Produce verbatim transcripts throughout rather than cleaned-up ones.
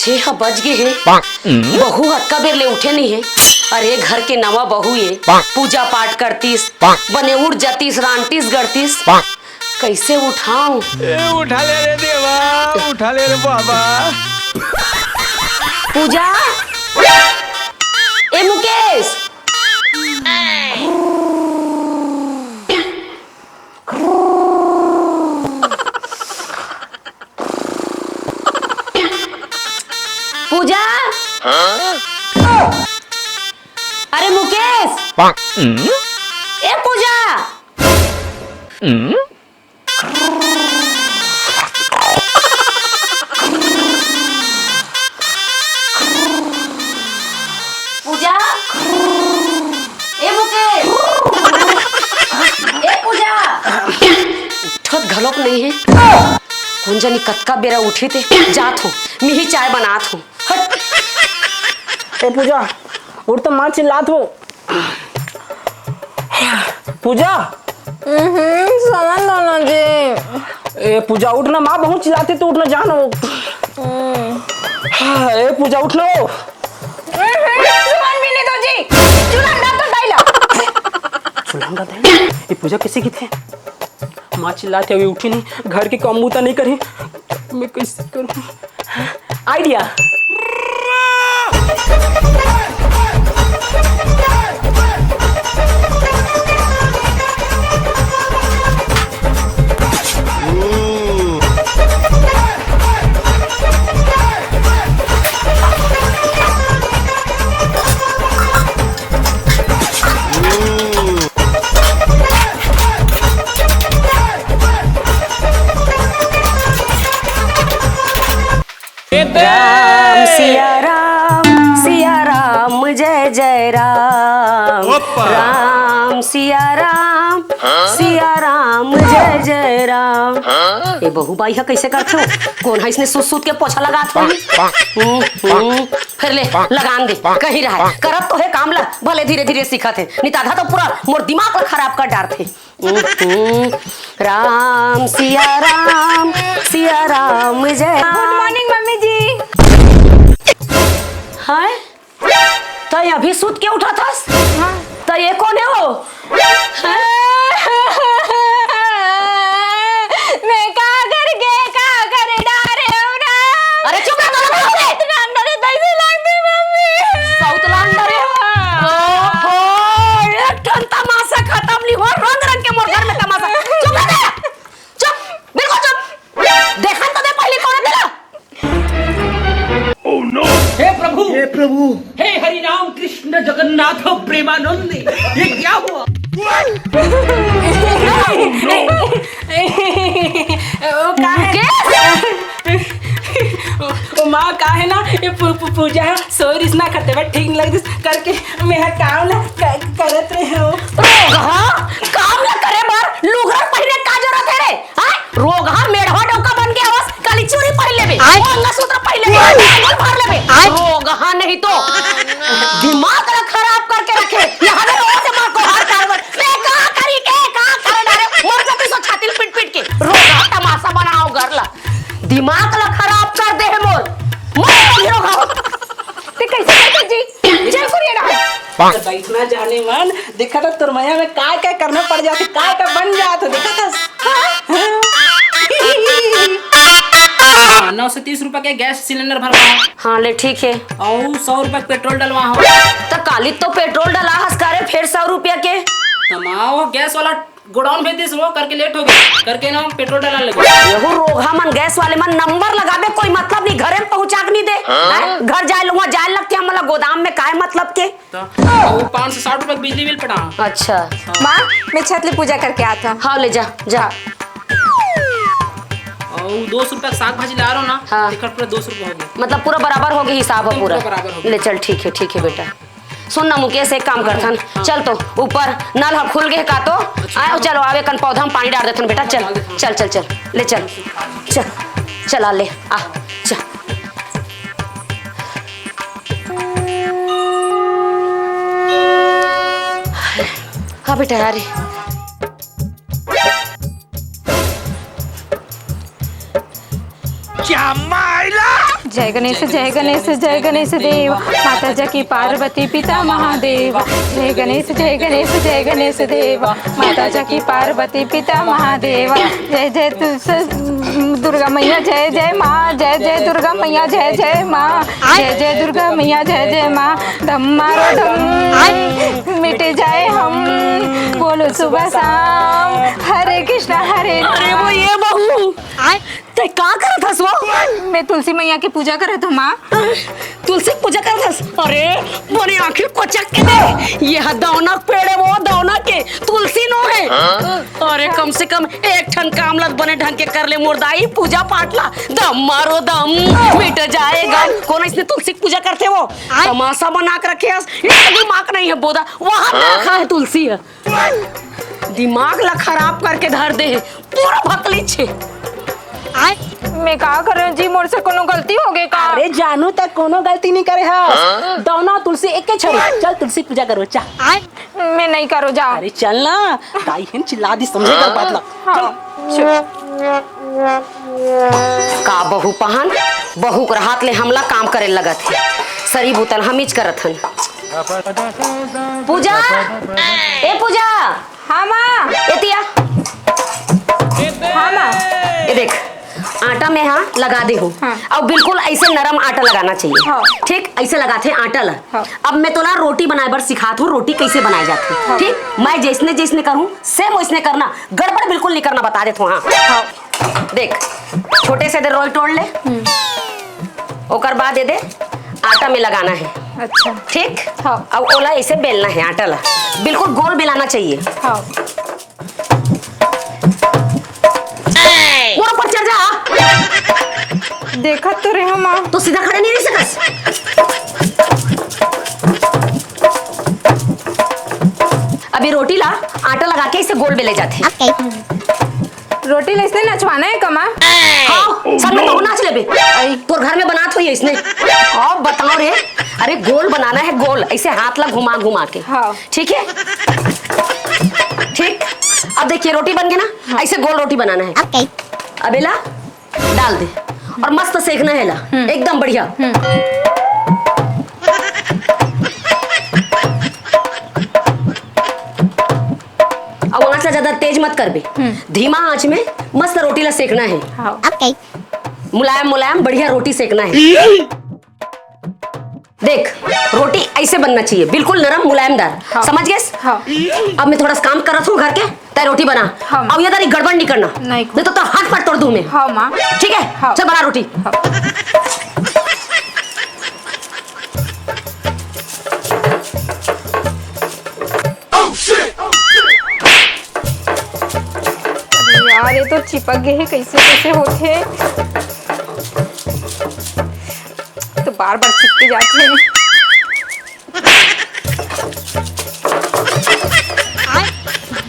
हे ह बच गे हे। बहू हतका बेर ले उठे नइ हे। अरे घर के नवा बहू ये, पूजा पाठ करतिस, बने उठ जातिस, रांटिस गढ़तिस। कइसे उठाऊं? ए, उठा ले रे देवा, उठा ले रे बाबा। पूजा, ए मुकेश, पूजा। अरे मुकेश। ए पूजा। पूजा। ए मुकेश। ए पूजा। उठत घलोक नइ हे। कोन जनी कतका बेरा उठी ते जात हो, मिही चाय बनात हो। हट। ए पूजा, उठ तो माँ चिल्लात हो। पूजा। हम्म, समझ लो ना जी। ए पूजा, उठ ना, माँ बहुत चिल्लाती, तू उठ ना, जानो। हम्म। हाँ, ए पूजा, उठ ना। हम्म, सुमन भी नहीं दो जी। चुलंगा तो डायलॉग। चुलंगा दे। ये पूजा कैसे की थे? माँ चिल्लाते हुए उठी नहीं, घर के काम बूता नहीं करी, मैं कैसे करूँ? आइडिया। राम सिया राम, सिया राम, जय जय राम। ओप्पा। राम सिया राम, सिया राम, जय जय राम। ए बहू बाई ह कइसे करथे? कोन ह इसने सूत सूत के पोछा लगात होही? हम्म, हम्म। फेर ले, लगान दे, कहीं रहा। करत तो हे काम ला, भले धीरे धीरे सीखत हे, नित आधा तो पूरा मोर दिमाग ला खराब कर डारथे। हम्म, राम सिया राम, सिया राम जय। गुड मॉर्निंग मम्मी जी। हाय, तैं अभी सुत के उठत हस? हाँ। त ये कोन हे वो? मैं का करके का कर डारे हो ना। अरे चुप रह, तोला बोलत हे। इतना अंदर है, तैसे लगती मम्मी। साउथ लैंड रे। ओहो, एक ठन तमाशा खत्म नहीं हो, रंग रंग के मोर घर में तमाशा। चुप रह, चुप, बिल्कुल चुप। देखन तो दे पहले कौन है तेरा। हे प्रभु, हे प्रभु। हे हरि राम कृष्ण जगन्नाथ प्रेमानंद, ये क्या हुआ? वो का हे? मुकेश? वो, वो माँ का हे ना, ये पू-, पू-, पूजा हे, सोय रिसना खते बा, ठीक नहीं लगती करके मैं हर काम ना क-, करत रहे हो। रोगहा, काम ना करे बर लुगरा पहिरे का जरूरत हे रे? हाँ? रोगहा मेढ़वा डौका बन के आवस, काली चूड़ी पहिर लेबे, आय। मंगलसूत्र पहिर लेबे, आय। बैंगल फाड़ लेबे। आय। रोगहा नहीं तो दिमाग ला खराब करके रखे। यहाँ पे रोज माँ को हार पार कर। मैं का करी के, का करे डारे, मर जाती सो छाती ल पीट पीट के। रोगहा तमाशा बनाओ घर ला। दिमाग ला खराब कर दे हे मोर। मर जाती रोगहा। ते कैसे करते जी? जय सूर्य नारायण। तो बैठना जाने मन, देखा था तोर मया में काय काय करना पड़ जाथे, काय काय बन जात हो, देखा था? हाँ, नौ सौ तीस रुपया के गैस सिलेंडर भरवा। हाँ, ले ठीक हे। अउ सौ रुपया के पेट्रोल डलवा हो। त काली तो पेट्रोल डला हस का रे, फेर सौ रुपया के? तमाओ गैस वाला गोडाउन भेज दिस वो, करके लेट हो गे, करके ना पेट्रोल डलान लगे। यहू रोगहा मन, गैस वाले मन नंबर लगाबे, कोई मतलब नहीं, घरे में पहुंचा के नहीं दे। हैं? घर जाए लुआ जाए लगथे, हमला गोदाम में काय मतलब के? तो वो पाँच सौ साठ रुपया के बिजली बिल पटा। अच्छा। माँ, मैं छत ले पूजा करके आत हूँ। हाँ, ले जा, जा। अउ दो सौ रुपया के साग भाजी ला रहा हूँ ना, हाँ। तेकर पूरा दो सौ रुपया हो गे। मतलब पूरा बराबर हो गे हिसाब ह एकदम पूरा। पूरा बराबर हो गे। ले चल, ठीक हे, ठीक हे बेटा। सुन ना मुकेश, एक काम करथन, हाँ। चल तो ऊपर नल ह खुल गे का तो, अच्छा, आयो, हाँ। चलो आवे कन पौधा में पानी डार देथन बेटा, चल, डार देथन। चल, चल, चल, ले चल, चल, चला ले, आ, चल। हाँ बेटा, आ रे। क्या मायला? जय गणेश, जय गणेश, जय गणेश देव, माता जाकी पार्वती, पिता महादेव। जय गणेश, जय गणेश, जय गणेश देव, माता जाकी पार्वती, पिता महादेव। जय जय तु-, स-, दुर्गा मैया, जय जय माँ, जय जय दुर्गा मैया, जय जय माँ, जय जय दुर्गा मैया, जय जय माँ। धम्मा रो धम, मिट जाए हम, बोलो सुबह शाम, हरे कृष्णा, हरे अरे वो ये बहू, तै का करत हस वो? मैं तुलसी मैया के पूजा करत हूँ माँ। तुलसी के पूजा करत हस? अरे, मोरे आँखी कोचक के दे। ये ह दौना के पेड़ हे वो, दौना के, तुलसी नो हे। अरे, कम से कम एक ठन काम ल बने ढंग के कर ले मोर दाई, पूजा पाठ ला। दम मारो दम, मिट जाएगा। कोन इसने तुलसी के पूजा करथे वो? तमाशा बना के रखे हस। ये दिमाग नहीं है बोदा, वहाँ पे रखा है तुलसी है। दिमाग ला खराब करके धर दे हे, पूरा भकली छे। आय, मैं का करूं जी, मोर से कोनो गलती हो गई का? अरे जानू, तक कोनो गलती नहीं करे हस। दौना तुलसी एके छरी। चल तुलसी पूजा करो, चल। आय, मैं नहीं करो, जा। अरे चल ना, दाई हेन चिल्ला दी, समझे कर बात ला। हाँ, चल। का बहू पहन, बहू के हाथ ले हमला काम करे लगत हे। सरी बुतल हमीच करत हन। पूजा, ए पूजा, हाँ माँ। एतिया। हाँ माँ। ये देख, आटा में हाँ लगा दे हूँ। हाँ। अब बिल्कुल ऐसे नरम आटा लगाना चाहिए। हाँ। ठीक, ऐसे लगाथे आटा ला। हाँ। अब मैं तोला रोटी बनाए बर सिखात हूँ, रोटी कैसे बनाए जाथे। हाँ। ठीक, मैं जैसने जैसने करूँ, सेम वैसने करना, गड़बड़ बिल्कुल नहीं करना, बता देत हूँ। हाँ। हाँ। देख, छोटे से दे रोल तोड़ ले। हम्म। ओकर बाद ये दे, आटा में लगाना है। अच्छा। ठीक? हाँ। अब ओला ऐसे बेलना है, आटा ला। बिल्कुल गोल बेलाना चाहिए। हाँ। मोर ऊपर चढ़ जा। देखत तो रहे माँ। तो सीधा खड़े नहीं रह सकस। अभी रोटी ला आटा लगा के इसे गोल बेले जाते। रोटी ला इसने नचवाना है कमा? हाँ, सब में तो नाच लेबे। आई। तोर घर में बनात होई इसने। अब बताओ रे, अरे गोल बनाना है, गोल, ऐसे हाथ ला घुमा घुमा के। हाँ। ठीक है, ठीक। अब देखिए, रोटी बन गई ना, हाँ। ऐसे गोल रोटी बनाना है। ओके। अब एला डाल दे और मस्त सेकना है ला, हम्म। एकदम बढ़िया। हम्म। अब आँच ला ज्यादा तेज मत करबे, हम्म। धीमा आँच में मस्त रोटी ला सेकना है। हाँ। ओके। मुलायम मुलायम बढ़िया रोटी सेकना है। देख, रोटी ऐसे बनना चाहिए, बिल्कुल नरम मुलायमदार। हाँ। समझ गेस? हाँ। अब मैं थोड़ा सा काम करत हूँ घर के, तय रोटी बना। हाँ। अब ये तारी गड़बड़ नहीं करना। नहीं। नहीं तो, तो हाथ पर तोड़ दूँ मैं। हाँ माँ। ठीक है? हाँ। चल बना रोटी। हाँ। अरे यार, ये तो चिपक गए है, कैसे कैसे होते हैं, तो बार बार चिपके जाते हैं।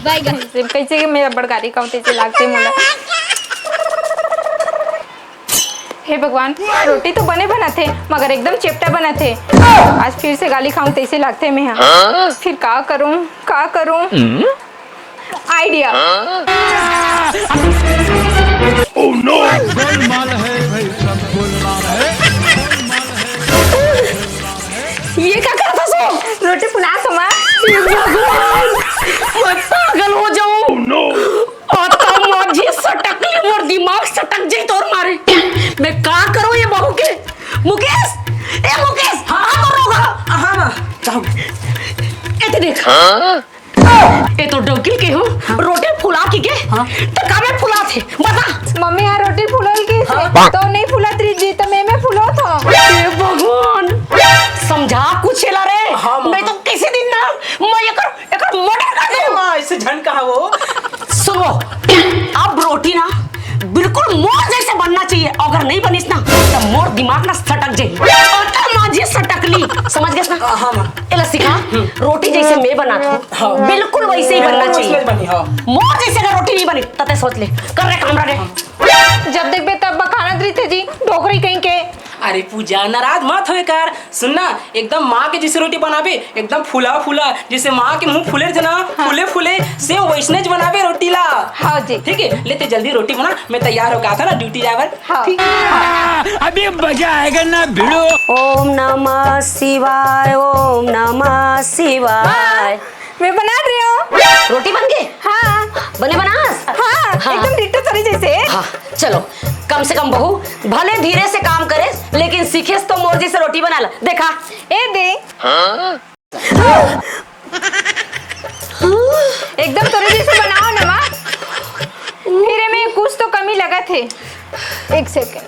बैगन। कैसे, कैसे कि मैं रबड़ गारी खाऊं, तैसे लागथे मोला। हे भगवान, रोटी तो बने बनत हे, मगर एकदम चेपटा बनत हे। आज फिर से गाली खाऊं, तैसे लागथे मैं हा। फिर का करूं, का करूं? आइडिया। Oh no! गोलमाल है भाई, सब गोलमाल है। ये का करत हस? रोटी फुला तो माँ। हे भगवान, मैं पागल हो जाऊं। Oh no! आता माझी सटकली, मोर दिमाग सटक जाई तोर मारे। मैं का करूं ये बहू के? मुकेश, ए मुकेश, हाँ, हाँ, तो रोगा। हाँ, हाँ, जाओ। ए तो देख। हाँ? ए तो डौकी के हूँ, हाँ। रोटी फुला की के? हाँ। तो काबर फुला थे? बता। मम्मी, यहाँ रोटी फुलल की से? हाँ। तो नहीं फुला त्री जी, तो मैं, मैं फुलो थो। हे भगवान, समझा कुछ ला रे। हाँ, माँ। नहीं तो किसी दिन ना मैं एकर, एकर murder कर दूँ। ए माँ, ऐसे झन कहा वो। सुनो, अब रोटी ना बिल्कुल मोर जैसे बनना चाहिए, अगर नहीं बनिस ना तो मोर दिमाग ना सटक जाई। आता माझी सटकली, समझ गेस ना? हाँ, हाँ, माँ। एला सिखा, रोटी जैसे मैं बनात हूँ, हाँ। बिल्कुल वैसे ही बनना हाँ, चाहिए। वैसे बनी, हाँ। मोर जैसे अगर रोटी नहीं बनी, तते सोच ले, कर रे काम रे। जब देखबे तब बखानत रहिथे जी, डोकरी कहीं के। अरे पूजा, नाराज मत होए कर। सुन ना, एकदम माँ के जैसे रोटी बनाबे, एकदम फुला फुला, जैसे माँ के मुंह फुले रहिथे ना, हाँ। फुले फुले, same वैसने ज बनाबे रोटी ला। हाँ जी। ठीक है, ले ते जल्दी रोटी बना, मैं तैयार होके आता ना ड्यूटी जाए बर। हाँ। ठीक है। अभी मजा आएगा ना भिड़ो। ओम नमः शिवाय, ओम नमः शिवाय। मैं बना रही हूँ। रोटी बन गई? हाँ। बने बनास? हाँ, हाँ। एकदम डिट्टो तोरे जैसे। हाँ, चलो, कम से कम बहू, भले धीरे से काम करे, लेकिन सीखेस तो मोर जैसे रोटी बना ला। देखा। ए दे। एकदम तोरे जैसे बनाओ ना माँ। फिर एमे कुछ तो कमी लगत हे। एक सेकंड।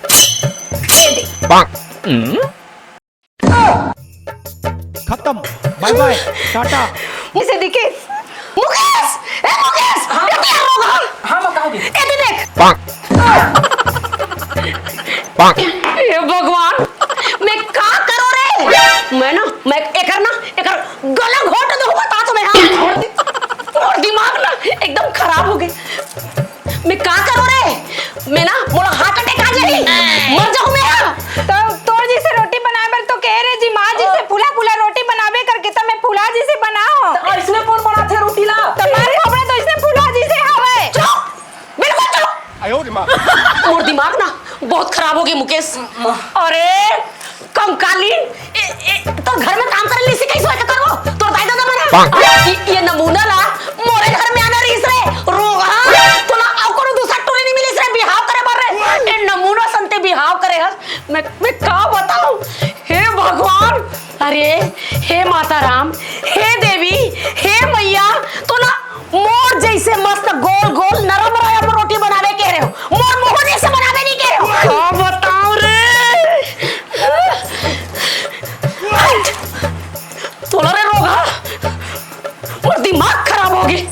ये दे। खत्म। बाय बाय। टाटा। इसे दिखे। मुकेश! ए मुकेश! हाँ। ए तेरा रोग, हाँ। हाँ, माँ, कहाँ गई? ए दे देख। हे भगवान, मैं का करो रे? मैं ना, मैं एकर ना, एकर गला घोट दूँ, बता तो मैं, हाँ। मोर दिमाग ना एकदम खराब हो गई। मैं का करो रे? मैं ना, मोला हार्ट अटैक आ जाही। मर जाऊँ मैं, हाँ। तो तोर जैसे रोटी बनाए बर तो कहे रहे जी, माँ जैसे फूला फूला रोटी बनाबे करके, तो मैं फूला जैसे बनाओ। तो ऐसने कौन बनाथे रोटी ला? तो मार खबड़ा तो ऐसने फूला जैसे हवे। चुप, बिल्कुल चुप। आयो रे माँ। मोर दिमाग ना बहुत खराब हो गई मुकेश। अरे कंकालीन, ए, ए, तोर घर में काम करे ली सिखाई सोए करबो तोर दाई दादा मन। ये, ये नमूना ला मोरे घर में आना रहीस रे। रोगहा, तोला अउ कोनो दूसरा टूरी नहीं मिलिस रे बिहाव करे बर रे। ए नमूना संते बिहाव करे हस। मैं, मैं का बताऊं? हे भगवान, अरे हे माता राम, हे देवी, हे मैया, तोला मोर जैसे मस्त गोल गोल नरम नरम रोटी बनावे कहे रहे हो, मोर मुंह जैसे बनावे नहीं कहे रहे हो। का बताओ रे? हट! तोला रे रोगहा, मोर दिमाग खराब हो गई।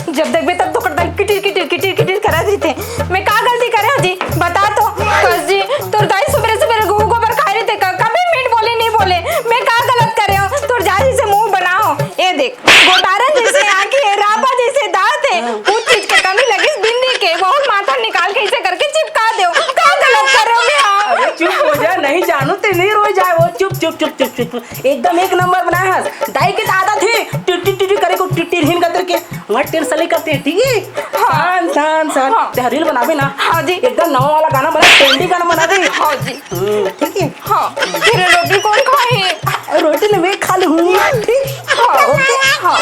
जब देखबे तब तो करता है किटिर किटिर किटिर किटिर करा देते। मैं का गलती करे हो जी, बता तो। कस जी, तोर दाई सुबेरे सुबेरे गो-, गोबर खाए रहिथे, क-, कभी मीठ बोली नहीं बोले। मैं का गलत करे हो? तोर जा जैसे मुंह बनाओ। ए देख, गोटारन जैसे आंखी है, रापा जैसे दांत है, हाँ। कुछ चीज के कमी लगिस बिंदी के, बहुत माथा निकाल के ऐसे करके चिपका दे। का गलत करे हो मैं? हाँ। अरे चुप हो जा, नहीं जानू ते नहीं रोए जाए वो। चुप, चुप, चुप, चुप, चुप। एकदम एक नंबर बनाए हस। दाई के तो आदत हे टिटी टिटी करे को, टिटी हिन कतर के। वहाँ टेंशन नहीं करते, ठीक है? हाँ। शांत, शांत, शांत। हाँ। ते रील बनाबे ना। हाँ जी। एकदम नवा वाला गाना बना, ट्रेंडी गाना बना दे। हाँ जी। हम्म, ठीक है? हाँ। फिर रोटी कौन खाए? रोटी ना मैं खा लूँ। ठीक? हाँ, ओके। हाँ।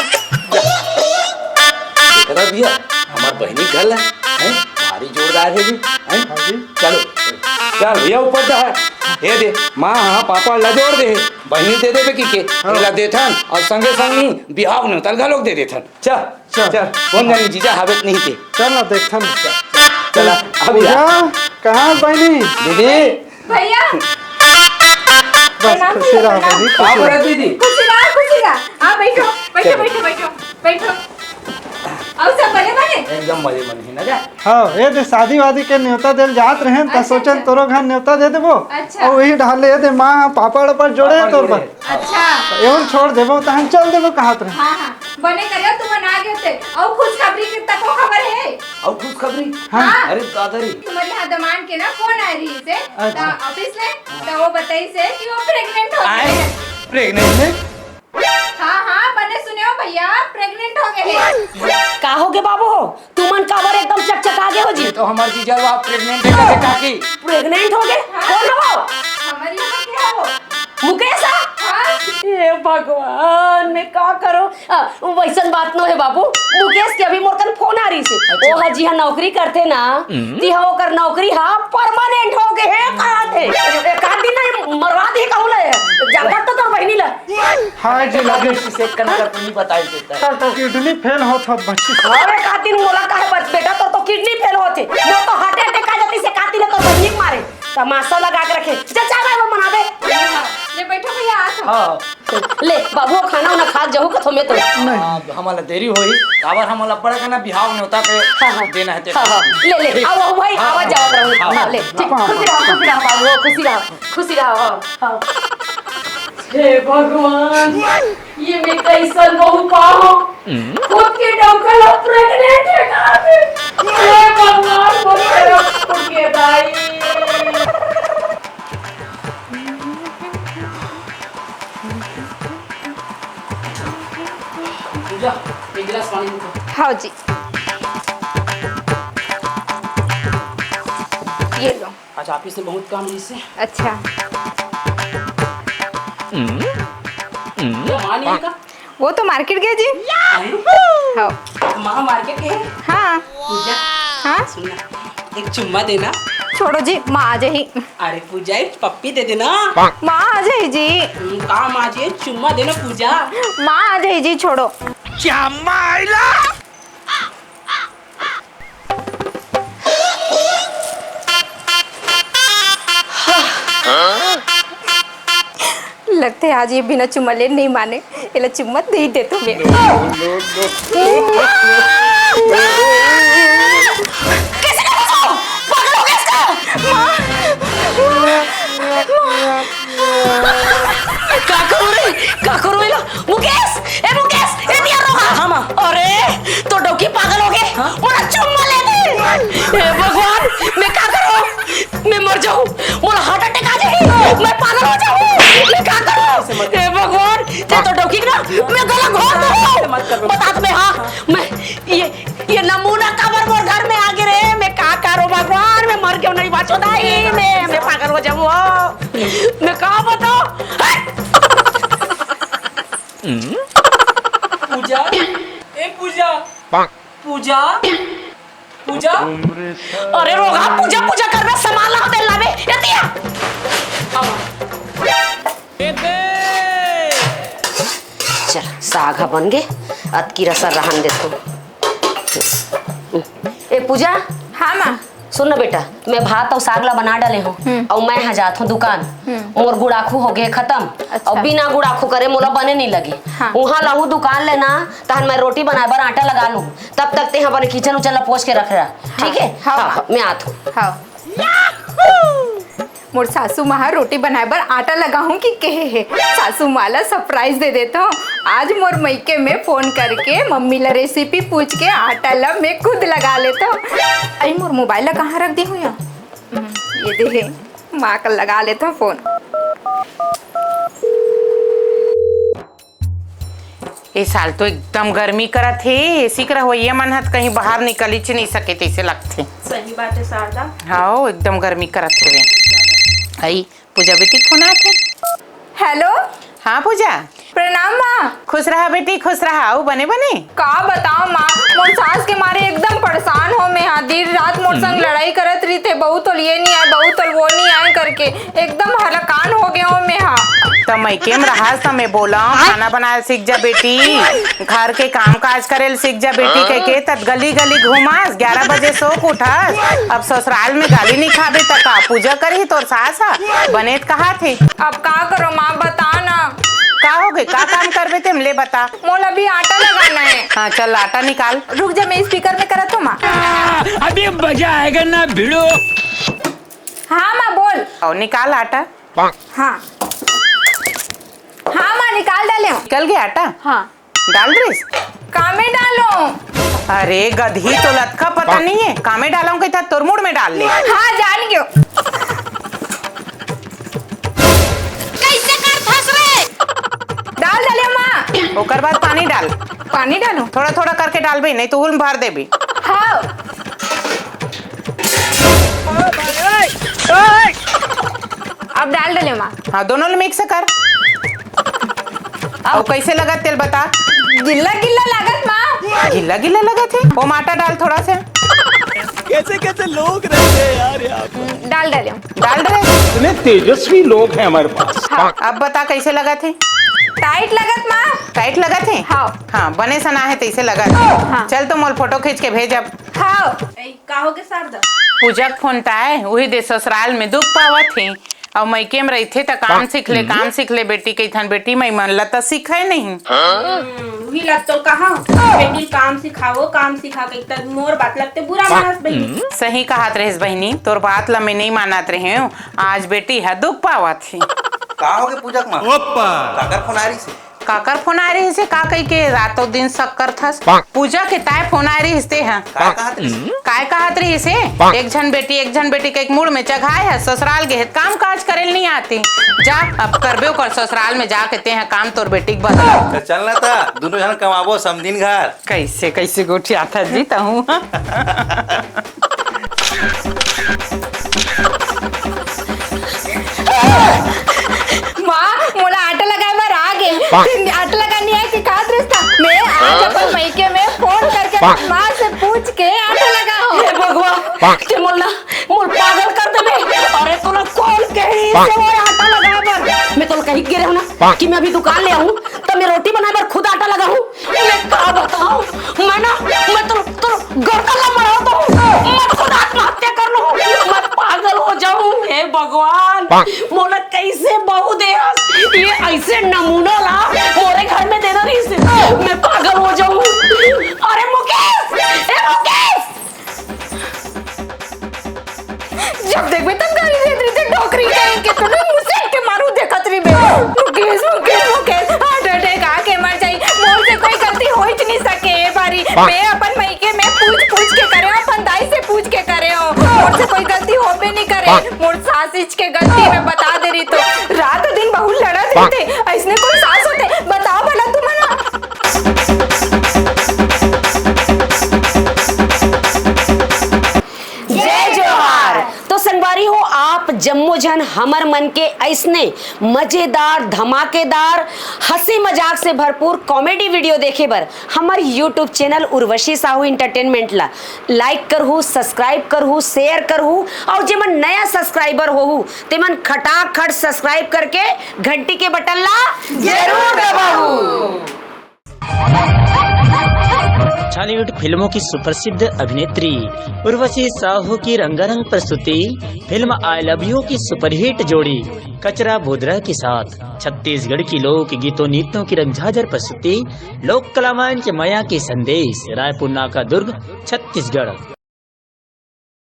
देखा भैया, हमार बहिनी गल है, हैं? भारी जोरदार है जी, हैं? हाँ जी। चलो, चल भैया, ऊपर जा। ये दे, माँ, हाँ, पापा ला जोर दे, बहिनी दे देबे की के, हाँ। एला देथन, और संगे संग नहीं, बिहाव नेवता ल घलोक दे देथन। चल, चल। चल, कौन जानी जीजा हावत नहीं के। चल ना, देखथन। चल, अब पूजा, कहाँ बहिनी? दीदी। भैया। बस, प्रणाम खुशी भैया, रहो प्रणाम। बहिनी, का खुशी बोला रहो। दीदी? खुशी रहा, खुशी रहा। हाँ, बैठो, बैठो, चलो। बैठो, बैठो, बैठो। और सब बने बने? एकदम मजे मन ही ना जा। हाँ, ये दे शादी वादी के न्योता देल जात रहे, त अच्छा, सोचन अच्छा। तोरो घर न्योता दे देबो। अच्छा। और वही ढाल ले, ये दे माँ पापड़ पर जोड़े पापड़ तोर जोड़े। पर। अच्छा। एहू ल छोड़ देबो, तहन चल देबो, कहत रहे। हाँ, हाँ, बने करे तुमन आ गए थे। और खुशखबरी के तको खबर है? और खुशखबरी? हाँ। हाँ। अरे दादा रे। तुम्हारे यहाँ दमान के ना फोन आए रही से, अच्छा। ता ऑफिस ले, तो वो बताई से कि वो प्रेग्नेंट हो आए? गई है। प्रेग्नेंट है? हाँ, हाँ, बने सुने हो भैया, प्रेग्नेंट हो गए है। का हो गए बाबू हो? तुमन काबर एकदम चकचका गे हो जी? ये तो हमार जीजा लो, आप प्रेग्नेंट है कैसे काकी? प्रेग्नेंट हो गए? हाँ। कौन हो? हमारी यहाँ के हो? मुकेश है? हाँ। हे भगवान, मैं का करो? अ, वैसन बात नो है बाबू। मुकेश के अभी मोर कन फोन आ रही से। अच्छा। वो हा जी हा नौकरी करते ना, हम्म। ती हा ओकर नौकरी हा परमानेंट हो गए है, कहा थे। एक आध दिन नहीं मरवा दी कहू ले। जाकर तो तोर बहिनी ला। हाय जी, लगे। किसे कन अगर तू नहीं बताई देता। किडनी फेल होत होत बची। अरे का दिन मोला काहे बच बेटा, तो, तो किडनी फेल होत हे। मोर तो हार्ट अटैक आ जाती से का दिन तो बहिनी मारे। तमाशा लगा के रखे। जा चाय वाय मना दे। ले बैठो भैया, आ तो। हाँ। ले बाबू, खाना उना खा जाहू कथो मैं तो। नहीं। हाँ, हमारा देरी होई। काबर हमारा बड़ा का ना बिहाव नेवता के हाँ, हाँ। देना है तेरे हाँ, हाँ। को। ले, ले। ठीक। आओ, आओ भाई, हाँ, आवा हाँ, जावा हाँ, करो। हाँ, हाँ, ले। ठीक। हाँ, खुशी हाँ। रहो, खुशी रहो बाबू, खुशी रहो। खुशी रहो, हाँ, हाँ। हे भगवान, ये मैं कैसन बहू पाऊं? खुद के डौका ला प्रेग्नेंट है कहा से? हे भगवान, बोल करो, खुद के भाई। पूजा, एक गिलास पानी दे तो। हाँ जी। ये लो। आज ऑफिस में बहुत काम रहिसे। अच्छा। तो माँ नहीं का? वो तो मार्केट गए जी। अरे, हाँ। माँ मार्केट गए? हाँ। पूजा, हाँ? सुन ना, एक चुम्मा देना। छोड़ो जी, माँ आ जाही। अरे पूजा, एक पप्पी दे देना। माँ आ जाही जी। हम्म, काम आ जाए, चुम्मा देना पूजा। माँ आ जाही जी, छोड़ो। क्या मायला? लगथे आज ये बिना चुम्मा ले नहीं माने, एला चुम्मा दे ही देथों मैं। कैसे कर दो? पागल हो गया इसका? माँ, माँ, माँ। मैं का करूँ रे? का करूँ एला? मुकेश! ए मुकेश! ए दिया रोहा! हाँ, माँ। अरे, तो डौकी पागल हो गए? हाँ? मोला चुम्मा ले दे। ए भगवान, मैं का करूँ? मैं मर जाऊँ। मोला हार्ट अटैक आ जाए। मैं पागल हो जाऊँ। मैं का करूँ? ए भगवान, ते तो डौकी ना, मैं गला घोट दूँ। बता तो मैं, हाँ, मैं ये ये नमूना काबर मोर घर में आ गे रे? मैं का करूं भगवान, मैं मर के नहीं बांचो दाई, मैं, मैं पागल हो जाऊं। मैं का बताऊं? हट! पूजा, ए पूजा, पूजा, पूजा। अरे रोगा, पूजा, पूजा करबे, सामान ला दे लावे, ए दिया। चल, साग ह बन गे, अतकी रसा रहन देथों। ए पूजा। हाँ माँ। सुन ना बेटा, मैं भात अउ साग ला बना डाले हूँ, हम्म। अउ मैं हा जात हूँ दुकान। हम्म। मोर गुड़ाखू हो गए खत्म, अच्छा। अउ बिना गुड़ाखू करे मोला बने नहीं लगे। हाँ। उहाँ लाहू दुकान ले ना, तहन मैं रोटी बनाए बर आटा लगा लूँ, तब तक ते हा बने किचन उचन ला पोछ के रख रहा, ठीक है? हाँ, हाँ, हाँ। हाँ, मैं आत हूँ। हाँ। मोर सासू माँ ह रोटी बनाए बर आटा लगाहूं कि कहे हे। सासू माँ ला सरप्राइज दे देथव। आज मोर मइके में फोन करके मम्मी ला रेसिपी पूछ के आटा ला मैं खुद लगा लेथव। अरे मोर मोबाइल ला कहाँ रख दे हूँ या? हम्म, ये दे हे, माँ का लगा लेथव फोन। ए साल तो एकदम गर्मी करत हे, एसी के रहवइया मन ह त कहीं बाहर निकलिच नइ सके तइसे लगथे। सही बात हे शारदा। हाओ, एकदम गर्मी करत हवे। अई, पूजा बेटी के फोन आत हे। हेलो। हाँ पूजा। प्रणाम माँ। खुश रहा बेटी, खुश रहा। अउ बने बने? का बताओ माँ, मोर सास के मारे एकदम परेशान हो मैं हा। दिन रात मोर संग लड़ाई करत रहिथे, बहू तो ये नहीं आए, बहू तो वो नहीं आए करके। एकदम हलाकान हो गए हो मैं हा। त मइके में रहस त मैं बोला, खाना बनाए ल सीख जा बेटी, घर के काम काज करे ल सीख जा बेटी, कह के तब गली गली घूमस, ग्यारह बजे सो के उठस। अब ससुराल में गाली नहीं खाबे त का पूजा करही तोर सास ह? बने त कहाथे। अब का करो माँ, बता ना। का हो गए, का काम करबे ते ले बता। मोला अभी आटा लगाना है। हाँ चल आटा निकाल। रुक जा, मैं स्पीकर में करत हूँ माँ। अभी मजा आएगा ना भिड़ो। हाँ माँ बोल। अउ निकाल आटा। हाँ। हाँ माँ, निकाल डाले हूँ। निकल गया आटा? हाँ। डाल दिस? कामे डालो? अरे गधी, तो लतका पता नहीं है, कामे डालूं कहिथा तोर मुड़ में डाल ले। हाँ, जान गयो। कैसे कर फंस रे? डाल डाले माँ। ओकर बाद पानी डाल। पानी डालो? थोड़ा थोड़ा करके डालबे, नहीं तो हुल भर देबे। हाँ। अब डाल डाले माँ। हाँ, दोनों ल मिक्स कर। अउ कैसे लगत तेल बता? गिल्ला गिल्ला लागत माँ। गिल्ला गिल्ला लगत हे? वो माटा डाल थोड़ा से। कैसे कैसे लोग रहते हैं यार यहाँ पर। डाल डाले। डाल डाले। इतने तेजस्वी लोग हैं हमारे पास। हाँ। अब बता कैसे लगत हे? टाइट लगत माँ। टाइट लगत हे? हाँ। हाँ, बने सना है तैसे लगत हे। हाँ। चल तो मोल फोटो खींच के भेज अब। हाँ। ए, का हो गे शारदा? पूजा के फोन त आए, उही दे ससुराल में दुख पावत हे। अउ मइके में रहिथे त काम सीख ले, काम सीख ले बेटी, कहिथन बेटी, मई मन ला त सिखाए नहीं। हम्म, उही ला तो कहा, बेटी काम सिखाओ, काम सिखा के त मोर बात लगते बुरा मानस बहिनी। सही कहत रहिस बहिनी, तोर बात ला मैं नहीं मानत रहेंव। आज बेटी ह दुख पावत हे। का हो गे पूजा के माँ? ओप्पा! काकर फोन आ रहिस हे? काकर फोन आ रहिस हे, का कहि के रातों दिन शक करथस? पूजा के ताय फोन आ रहिस ते ह। काय कहत रहिस? काय कहत रहिस हे? एक झन बेटी, एक झन बेटी कहि के मुड़ में चघाए ह, ससुराल गे हे त काम काज करे ल नहीं आती। जा, अब करबे ओकर ससुराल में जाके ते ह काम तोर बेटी के बदला। त चल ना त, दुनों झन कमाबो समधिन घर। कैसे, कैसे गोठियाथस जी तहूँ? फिर आटा लगा नहीं आए कि का दृष्टा? मैं आज अपन मइके में फोन करके अपन माँ से पूछ के आटा लगा हूँ। हे भगवान, ते मोला, मोर पागल कर देबे। अरे तोला कौन कही से वो आटा लगा बर? मैं तोला कही गे रहूँ ना कि मैं अभी दुकान ले आऊँ, तब मैं रोटी बनाए बर खुद आटा लगा हूँ। मैं का बताऊँ, मैं ना, मैं तो, तो गर्दन ला मरोड़ दूँ, मैं खुद आत्महत्या कर लूँ, मैं पागल हो जाऊँ। हे भगवान, मोला कैसे बहू दे हस? ये ऐसे नमूना ला मोरे घर में देना रहिस, मैं पागल हो जाऊँ। अरे मुकेश, ए मुकेश, जब देखबे तब गाली देत रहिथे, डोकरी कहीं के। तूने मुझसे के मारू देखत रहिबे। मुकेश, मुकेश, मुकेश, हार्ट अटैक आके मर जाई। मोर से कोई गलती होइच नहीं सके ए बारी। मैं अपन मइके में पूछ पूछ के करे हूँ, अपन दाई से पूछ के करे हूँ। मोर से कोई गलती होबे नहीं करे। मोर सास इच के गलती मैं बता दे रही तो रात दिन बहुत लड़त रहिथे। ऐसने कोई सास होथे? बताओ भला तुमन। जय जोहार। तो संगवारी हो, आप जम्मो झन हमर मन के ऐसने मजेदार, धमाकेदार, हंसी मजाक से भरपूर कॉमेडी वीडियो देखे बर हमर YouTube channel Urvashi Sahu entertainment ला लाइक करहू, सब्सक्राइब करहू, शेयर करहू, और जेमन नया सब्सक्राइबर होहू, तेमन खटाखट सब्सक्राइब करके घंटी के बटन ला जरूर दबाहू। छॉलीवुड फिल्मों की सुप्रसिद्ध अभिनेत्री उर्वशी साहू की रंगारंग प्रस्तुति फिल्म आई लव यू की सुपरहिट जोड़ी कचरा बोदरा के साथ छत्तीसगढ़ की लोक गीतों नृत्यों की रंगझाझर प्रस्तुति लोक कलावान के मया के संदेश। रायपुर नाका दुर्ग, छत्तीसगढ़।